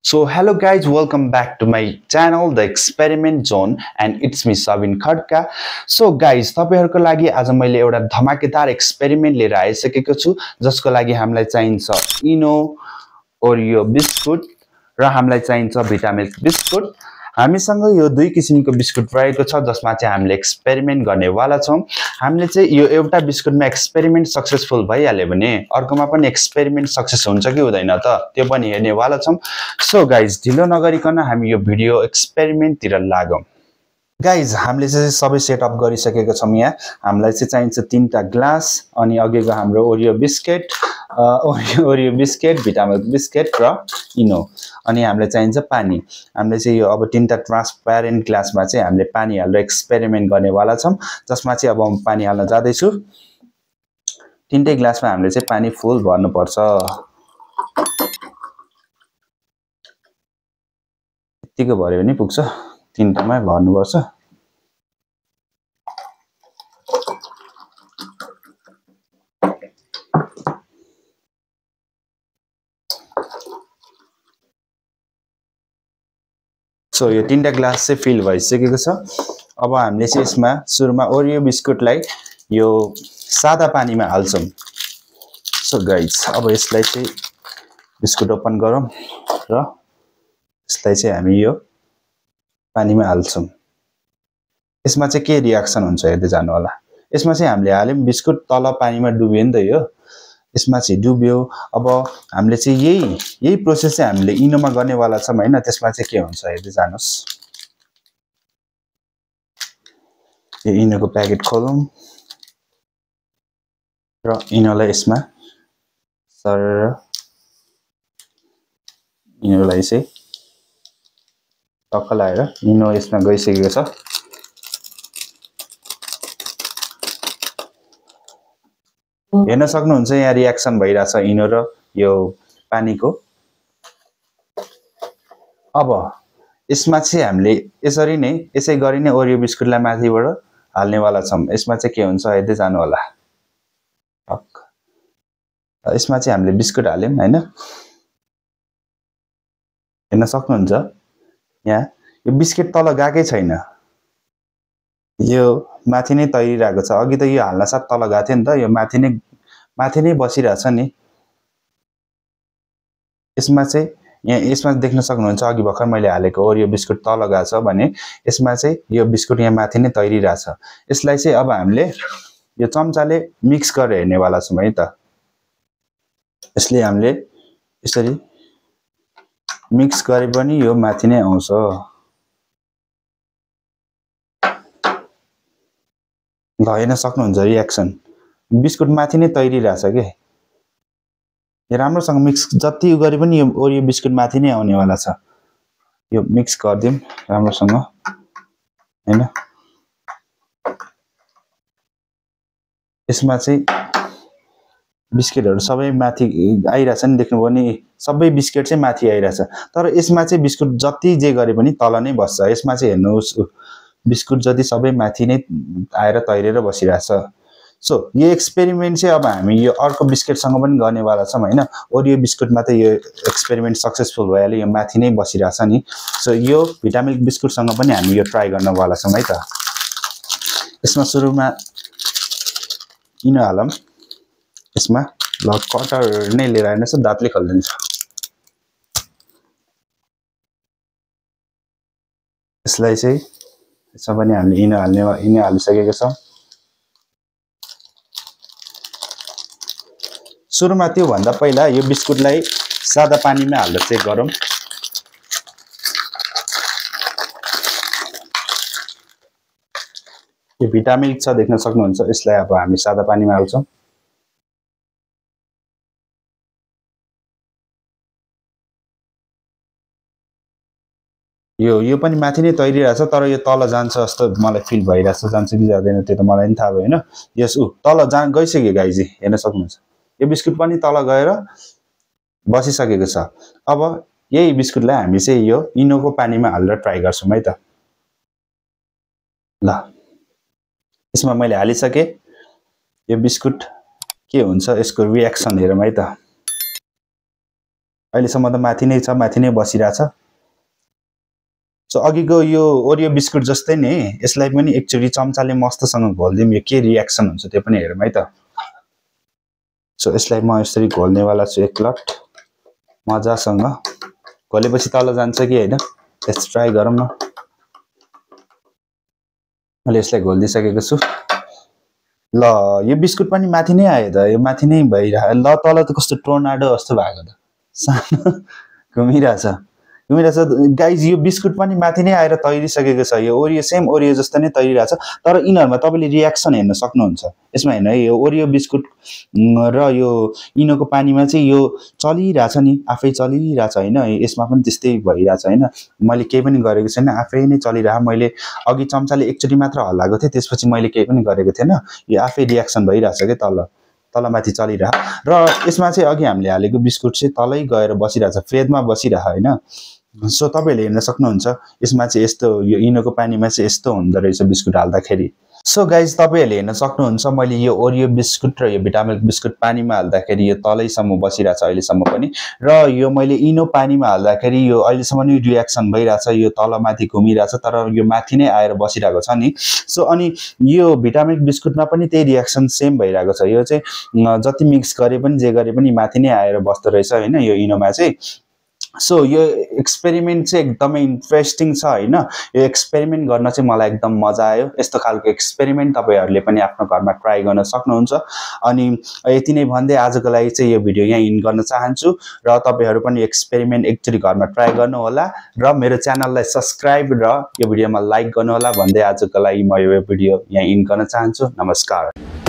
So hello guys, welcome back to my channel The Experiment Zone and it's me Sabin Khadka. So guys, तपाईहरुको लागि आज मैले एउटा धमाकेदार एक्सपेरिमेन्ट लिएर आइसकेको छु जसको लागि हामीलाई चाहिन्छ इनो ओरियो बिस्कुट र हामीलाई चाहिन्छ भिटामिल्क बिस्कुट। हामीसँग यो दुई किसिमको बिस्कुट रहेको छ जसमा चाहिँ हामीले एक्सपेरिमेन्ट गर्ने वाला छौं। हामीले चाहिँ यो एउटा बिस्कुटमा एक्सपेरिमेन्ट सक्सेसफुल भइहाल्यो भने अर्कोमा पनि एक्सपेरिमेन्ट सक्सेस हुन्छ कि हुँदैन त त्यो पनि हेर्ने वाला छौं। सो गाइज ढिलो नगरिकन हामी यो भिडियो एक्सपेरिमेन्ट तिर लागौं। गाइज हामीले चाहिँ सबै सेटअप गरिसकेको छौं। यहाँ हामीलाई चाहिँ चाहिन्छ तीनटा ग्लास अनि अघिको हाम्रो ओरियो बिस्किट ओरियो बिस्किट भिटामिल्क बिस्किट र इनो अनि हामीलाई चाहिन्छ पानी। हामीले चाहिँ यो अब तीनटा ट्रान्सप्यारेन्ट ग्लासमा चाहिँ हामीले पानी हालेर एक्सपेरिमेन्ट गर्ने वाला छौं जसमा चाहिँ अब म पानी हाल्न जाँदै छु। तीनटै ग्लासमा हामीले चाहिँ पानी फुल भर्नु पर्छ। यतिको भर्यो भने पुग्छ, तीनटामै भर्नुपर्छ। सो यो तीनटा ग्लास चाहिँ फिल भइसकेको छ। अब हामीले चाहिँ यसमा सुरुमा ओरियो बिस्कुटलाई यो सादा पानीमा हाल्छौं। सो गाइज अब यसलाई चाहिँ बिस्कुट ओपन गरौँ र यसलाई चाहिँ हामी यो पानीमा हाल्छौं। यसमा चाहिँ के रियाक्सन हुन्छ हेर्दै जानु होला। यसमा चाहिँ हामीले हाल्यौं बिस्कुट तल पानीमा डुब्यो नि त यो, यसमा चाहिँ डुब्यो। अब हामीले चाहिँ यही प्रोसेस चाहिँ हामीले इनोमा गर्ने वाला छौं हैन। त्यसमा चाहिँ के हुन्छ हेर्दै जानुस्। यो इनोको प्याकेट खोलौं र इनोलाई यसमा सर इनोलाई चाहिँ टक्क लाएर इनो यसमा गइसकेको छ। हेर्न सक्नुहुन्छ यहाँ रियाक्सन भइराछ इनो र यो पानीको। अब यसमा चाहिँ हामीले यसरी नै यसै गरी नै ओरियो बिस्कुटलाई माथिबाट हाल्ने वाला छौं। यसमा चाहिँ के हुन्छ हेर्दै जानु होला। यसमा चाहिँ हामीले बिस्कुट हाल्यौं हैन, हेर्न सक्नुहुन्छ यहाँ यो बिस्कुट तल गएकै छैन, यो माथि नै तैरिरहेको छ। अघि त यो हाल्न साथ तल गएको थियो नि त, यो माथि नै बसिरहेछ नि। यसमा चाहिँ यहाँ यसमा देख्न सक्नुहुन्छ अघि भर्खर मैले हालेको ओरियो बिस्कुट तल गएको छ भने यसमा चाहिँ यो बिस्कुट यहाँ माथि नै तैरिरहेछ। यसलाई चाहिँ अब हामीले यो चम्चाले मिक्स गरेर हेर्ने वाला छौं है त। यसले हामीले यसरी मिक्स गरे पनि यो माथि नै आउँछ। ल हेर्न सक्नुहुन्छ रियाक्सन, बिस्कुट माथि नै तैरिरहेछ के। यो राम्रोसँग मिक्स जति गरे पनि यो ओरियो बिस्कुट माथि नै आउने वाला छ। यो मिक्स गर्दियौं राम्रोसँग हैन। यसमा चाहिँ बिस्कुटहरु सबै माथि आइराछ नि, देख्नुभयो नि सबै बिस्कुट चाहिँ माथि आइराछ। तर यसमा चाहिँ बिस्कुट जति जे गरे पनि तल नै बस्छ। यसमा चाहिँ हेर्नुस् बिस्कुट जति सबै माथि नै आएर तैरेर बसिराछ। सो यो एक्सपेरिमेन्ट चाहिँ अब हामी यो अर्को बिस्कुटसँग पनि गर्ने वाला छौं हैन। ओरियो बिस्कुटमा त यो एक्सपेरिमेन्ट सक्सेसफुल भइहाल्यो, यो माथि नै बसिराछ नि। सो यो भिटामिल्क बिस्कुटसँग पनि हामी यो ट्राई गर्न वाला छौं है त। यसमा सुरुमा इनो हालौं यसमा। ल कटर नै लिएर आइनुस्, दाँतले खोलिदिन्छ। यसलाई चाहिँ यसमा पनि हामीले इनो हालिसकेको छौं। सुरुमा त्यो भन्दा पहिला यो बिस्कुटलाई सादा पानीमा हालेर चेक गरौँ। यो भिटामिल्क छ देख्न सक्नुहुन्छ, यसलाई अब हामी सादा पानीमा हाल्छौं। यो पनि माथि नै तैरिरहेछ, तर यो तल जान्छ जस्तो मलाई फिल भइरहेछ। जान्छ कि जाँदैन त्यो त मलाई पनि थाहा भएन। यस तल गइसक्यो गाइज, हेर्न सक्नुहुन्छ यो बिस्कुट पनि तल गएर बसिसकेको छ। अब यही बिस्कुटलाई हामी चाहिँ यो इनोको पानीमा हालेर ट्राई गर्छौं है त। ल यसमा मैले हालिसके। यो बिस्कुट के हुन्छ यसको रियाक्सन हेरौँ है त। अहिलेसम्म त माथि नै छ, माथि नै बसिरहेछ। सो अघिको यो ओरियो बिस्कुट जस्तै नै यसलाई पनि एकचोटि चम्चाले मस्तसँग घोल्दिउँ, यो के रियाक्सन हुन्छ त्यो पनि हेरौँ है त। सो यसलाई म यसरी घोल्नेवाला छु एक लट मजासँग। घोलेपछि तल जान्छ कि होइन यस ट्राई गरौँ न। मैले यसलाई घोलिदिइसकेको छु। ल यो बिस्कुट पनि माथि नै आयो त, यो माथि नै भइरह्यो। ल तल त कस्तो टोर्नाडो जस्तो भएको त, सानो घुमिरहेछ गाइज। यो बिस्कुट पनि माथि नै आएर तैरिसकेको छ। यो ओरियो सेम ओरियो जस्तो नै तैरिरहेछ, तर यिनीहरूमा तपाईँले रियाक्सन हेर्न सक्नुहुन्छ। यसमा हेर्नु है, यो ओरियो बिस्कुट र यो इनोको पानीमा चाहिँ यो चलिरहेछ नि, आफै चलिरहेछ होइन। यसमा पनि त्यस्तै भइरहेछ होइन, मैले केही पनि गरेको छैन, आफै नै चलिरह। मैले अघि चम्चाले एकचोटि मात्र हल्लाएको थिएँ, त्यसपछि मैले केही पनि गरेको थिएन। यो आफै रियाक्सन भइरहेछ क्या, तलमाथि चलिरह। र यसमा चाहिँ अघि हामीले हालेको बिस्कुट चाहिँ तलै गएर बसिरहेछ, फेदमा बसिरह होइन। सो तपाईँहरूले हेर्न सक्नुहुन्छ यसमा चाहिँ यस्तो, यो इनोको पानीमा चाहिँ यस्तो हुँदो रहेछ बिस्कुट हाल्दाखेरि। सो गाइज तपाईँहरूले हेर्न सक्नुहुन्छ मैले यो ओरियो बिस्कुट र यो भिटामिल्क बिस्कुट पानीमा हाल्दाखेरि यो तलैसम्म बसिरहेछ अहिलेसम्म पनि, र यो मैले इनो पानीमा हाल्दाखेरि यो अहिलेसम्म नै रियाक्सन भइरहेछ, यो तलमाथि घुमिरहेछ, तर यो माथि नै आएर बसिरहेको छ नि। सो अनि यो भिटामिल्क बिस्कुटमा पनि त्यही रियाक्सन सेम भइरहेको छ। यो चाहिँ जति मिक्स गरे पनि जे गरे पनि माथि नै आएर बस्दो रहेछ होइन यो इनोमा चाहिँ। सो यो एक्सपेरिमेन्ट चाहिँ एकदमै इन्ट्रेस्टिङ छ होइन। यो एक्सपेरिमेन्ट गर्न चाहिँ मलाई एकदम मजा आयो। यस्तो खालको एक्सपेरिमेन्ट तपाईँहरूले पनि आफ्नो घरमा ट्राई गर्न सक्नुहुन्छ। अनि यति नै भन्दै आजको लागि चाहिँ यो भिडियो यहाँ इन गर्न चाहन्छु, र तपाईँहरू पनि एक्सपेरिमेन्ट एकचोटि घरमा ट्राई गर्नुहोला, र मेरो च्यानललाई सब्सक्राइब र यो भिडियोमा लाइक गर्नुहोला भन्दै आजको लागि म यो भिडियो यहाँ इन गर्न चाहन्छु। नमस्कार।